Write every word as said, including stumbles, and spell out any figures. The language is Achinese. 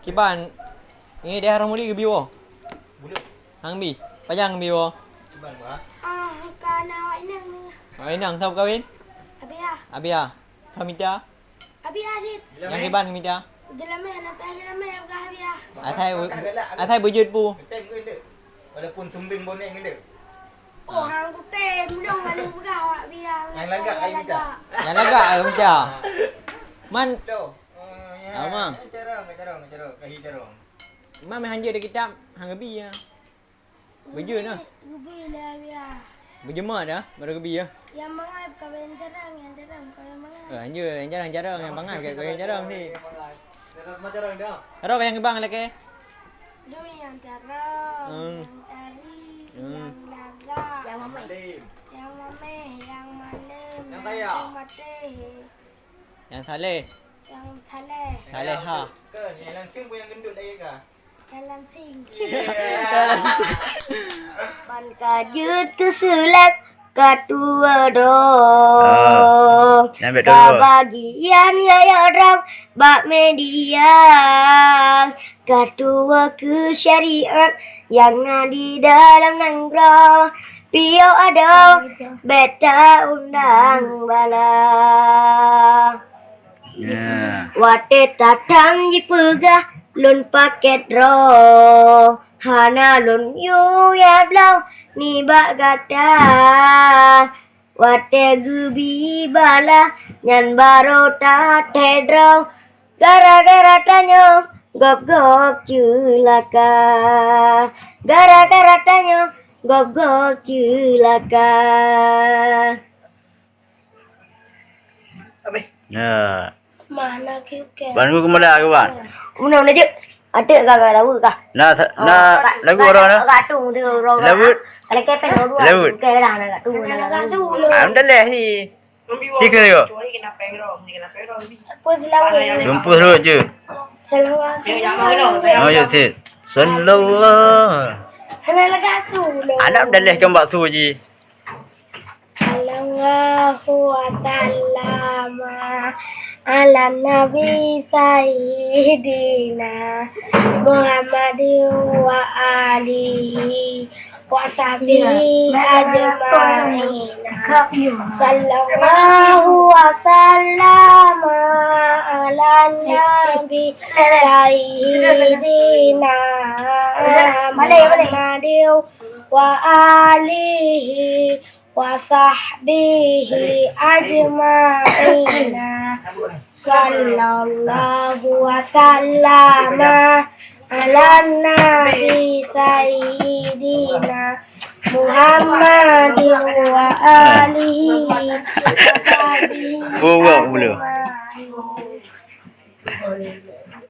Kiban, ngieng deh Harun Mudi geubi woe? Buleuen. Hang bi. Pajan geubi woe? Kiban, bah. Ah, ka na awak inong ni. Awak inong, soe kawin? Abiya. Abiya. Soe mita? Abiya cit. Nyang kiban mita? Jeulaman, anak payah jeulaman, bukan Abiya. Asai bu-, asai beujeuet pu. Walaupun sumbing bonek ngeundek. Oh, hang kutem, dong lalu peugah awak Abiya. Nyang lagak ai mita. Nyang lagak ai mita. Man. Tuh. Oh, ya. Ama. Carong, carong, carong, kahi carong. Ma meuhanjeuet di kitab, hang geubi ya. Beujeuet nah. Geubi lé Abiya. Beujeuet dah, baru geubi ya. Yang mangai bukan yang carong, yang carong bukan yang mangai. Eh, hanjeuet, yang carong-carong, yang mangai bukan yang carong sih. Carong, carong dah. Ada yang kebang lagi? Dulu yang carong, hmm, yang tari, hmm, yang lagak, yang mameh. Yang mameh, yang malem, yang kaya, yang mati. Yang saleh. Yang saleh. Salehah. Kan, yang langsung pun yang gendut lagi kah? Dalam singgi. Ban ka jeuet keu seulab ka tuwoe droe. Ka bagian yayok droe bak media. Ka tuwoe keu syariat nyang na di dalam nanggroe. Piôh adoe bèk ta undang bala. Ya. Watèe tatang jipeugah lôn pakèt droe, hana lôn yue bloe nibak gata. Watèe geubi bala nyan barô tathèe droe, gara-gara tanyoe gob-gob ceulaka. Gara-gara tanyoe gob-gob ceulaka. Ya. Mana kiuke? Ban ku kemada ke ban? Muna muna je. Ada ka ka lawa ka. Na sa-, na lagu orang na. Ka tu tu orang. Lawa. Kalau kepen orang. Lawa. Ke dah na ka tu na ka tu. Am dah leh ni. Sikit lagi. Apa silawa? Lumpur rot je. Silawa. Oh ya sit. Sallallahu. Hana lagu tu. Anak dah leh kembak tu je. Sallallahu wa sallama ala nabi sayyidina Muhammadin wa alihi wa sahbihi ajma'ina. Sallallahu wa sallama ala nabi sayyidina Muhammadin wa alihi wa sahbihi ajma'ina. Sallallahu wa sallama ala nabi sayyidina Muhammadin wa alihi wa sahbihi ajma'in.